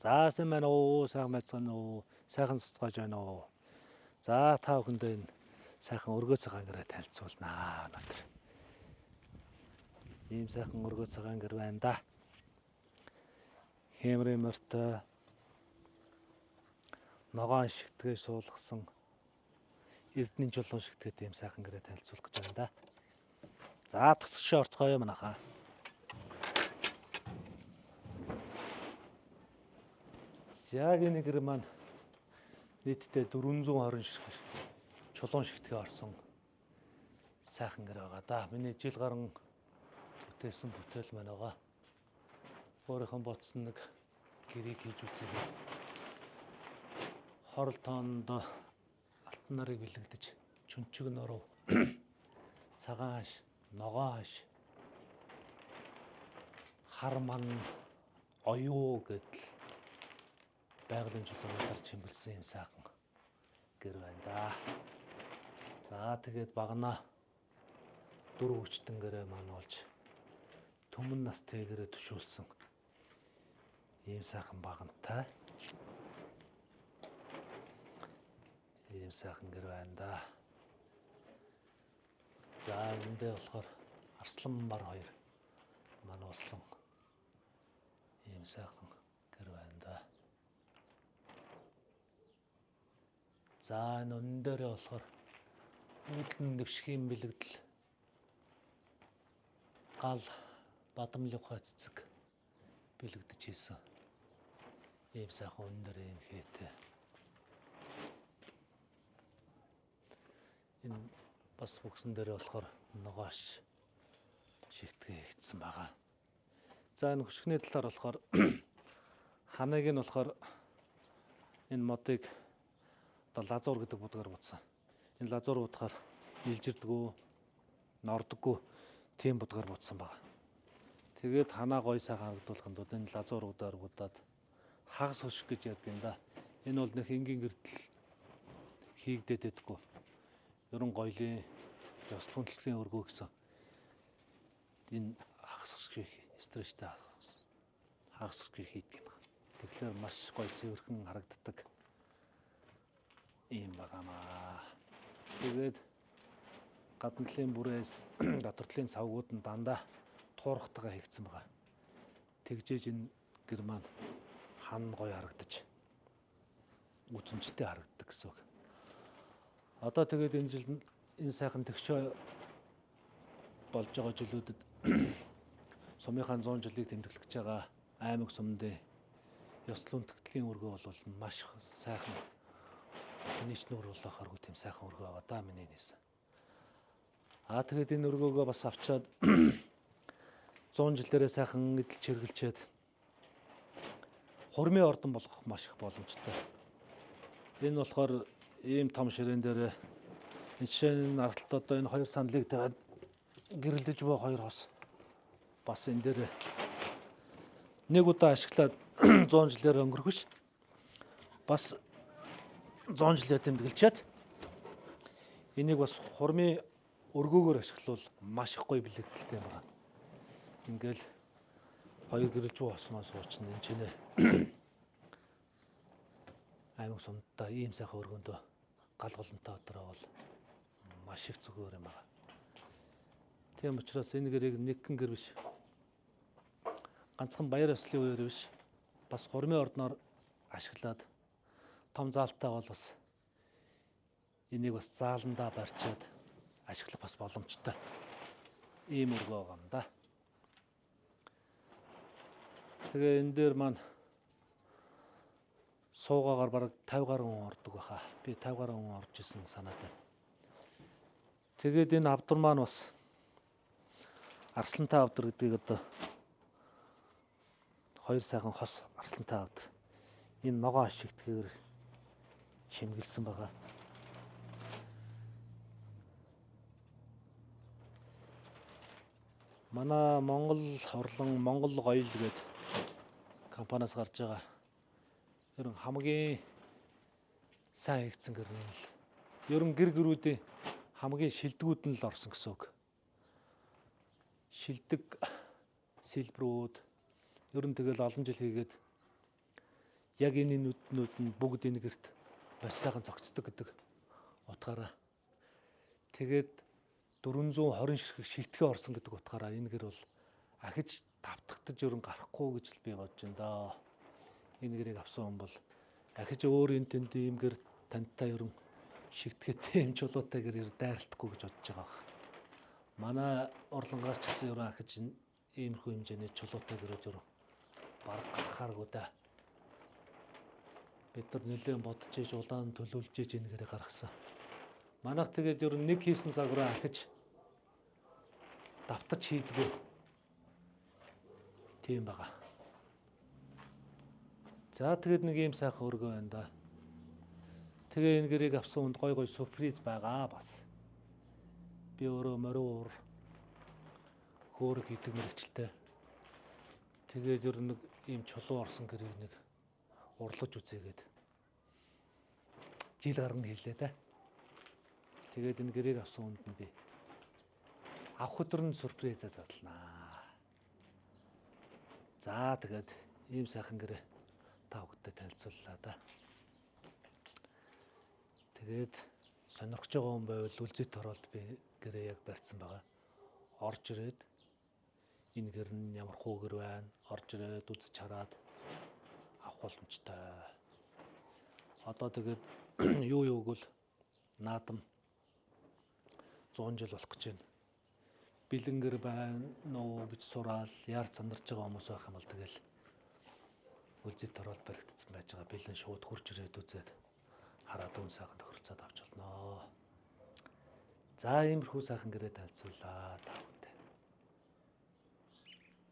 За сайн байна уу? Сайхан байцгаана уу? Сайхан цуцгааж байна уу? За та бүхэндээ энэ сайхан өргөө цагаан гэрээ танилцуулнаа өнөөдөр. Ийм сайхан өргөө цагаан гэр байна да. Хэмрийн морьтой ногоон шигтгээ суулгасан эрдэнийн чулуун шигтгээд ийм сайхан гэрээ танилцуулах гэж байна да. За төсөшөө орцгоё манайхаа. Яг энэ гэр маань нийтдээ 420 ширхэг чулуун шигтгээ орсон сайхан гэр байгаа да. Миний жил гарan бүтээсэн бүтээл маань байгаа. Өөрийнхөө ботсон нэг гэрийг хийж үзье. Хорол тоонд алтан нарыг бэлэгдэж чүнчиг нуруу цагаан хаш, ногоон хаш, хар ман оюу гэдэл байгалийн чулуунаар чимгэлсэн юм сайхан гэр байна да. За тэгээд багнаа дөрөв хүчтэн гэрээ маань болж түмэн нас тэгэрээ төшүүлсэн ийм сайхан багантай ийм сайхан гэр байна да. За эндээ болохоор арслан бар хоёр мануулсан ийм сайхан гэр байна да. За энэ үнэн дээрээ болохоор үүдэн дэвшгийн бэлэгдэл гал бадамлын ухаа цэцэг бэлэгдэж хийсэн ийм сайхан үнэн дээр ийм хээтэй. Энэ бас бүксэн дээрээ болохоор ногоош шигтгээ хийгдсэн байгаа. За энэ хөшгөний талаар болохоор ханыг нь болохоор энэ модыг одоо лазуур гэдэг будгаар будсан. Энэ лазуур будгаар илжирдгүү, нордоггүй тийм будгаар будсан байгаа. Тэгээд ханаа гой сайхан харагдуулахын тулд энэ лазуур будгаар будаад хагас хөшг гэж ярьдаг юм да. Энэ бол нэг энгийн гэрдэл хийгдээд байдаггүй. Ерөн гоёлын ёслол хүндлэлийн өргөө гэсэн энэ хагас хөшгийг стресстэй хагас хөшгийг хийдэг юм байна. Тэгэхээр маш гоё цэвэрхэн харагддаг ийм байгаамаа. Тэгээд гадна талын бүрээс дотор талын савгууд нь дандаа туурхтайгаа хийгдсэн байгаа. Тэгжээж энэ гэр маань хан гоё харагдаж үзэмжтэй харагддаг гэсэн үг. Одоо тэгээд энэ жил энэ сайхан тэгшөө болж байгаа жилүүдэд сумынхаа 100 жилийг тэмдэглэж байгаа аймаг сумдын ёслол хүндэтгэлийн өргөө бол маш сайхан миний ч нүүр болоохоргүй тийм сайхан өргөө байгаа да миний нийсэн. Аа тэгээд энэ өргөөгөө бас авчаад 100 жилээрээ сайхан эдэлж хэргэлчээд хурмын ордон болгох маш их боломжтой. Энэ болохоор ийм том ширээн дээр энэ жишээ нь ард талд одоо энэ хоёр сандлыг тавиад гэрэлдэж буй хоёр хос бас энэ дээр нэг удаа ашиглаад 100 жилээр өнгөрөх биш. Бас 100 жилээр тэмдэглэчээд энийг бас хурмын өргөөгөөр ашиглавал маш их гоё бэлэгдэлтэй юм байна. Ингээл хоёр гэрэлж буй хос маань суучна энэ ч нэ аймаг сумдаа ийм сайхан өргөндөө гал голонтой өдрөө бол маш их зүгээр юм байна. Тийм учраас энэ гэрийг нэгэн гэр биш. Ганцхан баяр ёслолын үеэр биш. Бас хурмын ордноор ашиглаад том заалттай бол бас энийг бас зааландаа барьчаад ашиглах бас боломжтой. Ийм өргөө байгаа юм да. Тэгээ энэ дээр маань суугаагаар бараг 50 гаруй хүн ордог байхаа. Би 50 гаруй хүн орж исэн санаад байна. Тэгээд энэ авдар маань бас арслантай авдар гэдгийг одоо хоёр сайхан хос арслантай авдар. Энэ ногоон ашигтгээр чимгэлсэн байгаа. Манай Монгол орлон Монгол гоёл гээд компаниас гарч байгаа. Ер нь хамгийн сайн хийгдсэн гэр нь л. Ер нь гэр гэрүүдийн хамгийн шилдэгүүд нь л орсон гэсэн үг. Шилдэг сэлбрүүд ер нь тэгэл олон жил хийгээд Яг энэ нүднүүд нь бүгд энэ гэрт маш сайхан зогцдог гэдэг утгаараа. Тэгээд 420 ширхэг шигтгэн орсон гэдэг утгаараа энэ гэр бол ахиж давтагдаж өрн гарахгүй гэж л би бодож байна даа. Энэ гэрийг авсан хүн бол ахиж өөр энэ тэнд ийм гэр тантай ерөн шигтгэтэй юм чулуутай гэр ер дайралтахгүй гэж бодож байгаа баг. Манай урлангаас ч гэсэн ерөн ахиж иймэрхүү хэмжээний чулуутай гэрүүд ерөн бараг гарахааргүй да. Бид нар нэлээд бодож ээж улаан төлөвлөж ээж энэ гэрээ гаргасан. Манайх тэгээд ер нь нэг хийсэн загвараа ахиж давтаж хийдгүү. Тийм байгаа. За, тэгээд нэг ийм сайхан өргөө байна да. Тэгээ энэ гэрийг авсан хүнд гой гой сюрприз байгаа бас. Би өөрөө морин уур хөөрөг хийдэг мэргэжилтэй. Тэгээд ер нь нэг ийм чулуу орсон гэрийг нэг урлаж үзээгээд жил гарan хийлээ да. Тэгээд энэ гэрийг авсан хүнд нь би авах өдөр нь сюрпризээ задланаа. За, тэгээд ийм сайхан гэрээ та бүхэндээ танилцууллаа да. Тэгээд сонирхож байгаа хүн байвал Үлзий тороолд би гэрээ яг барьсан байгаа. Орж ирээд энэ гэр нь ямар хуу гэр байна. Орж ирээд үзэж хараад авах боломжтой. Одоо тэгээд юу юуг бол наадам 100 жил болох гэж байна. Бэлэн гэр байна уу гэж сураал яар сандарч байгаа хүмүүс байх юм бол тэгэл Үлзий тороолд баригдсан байж байгаа. Бэлэн шууд хурж ирээд үзээд хараад үн сайхан тохиролцоод авч болно. За, иймэрхүү сайхан гэрээ танилцууллаа. Та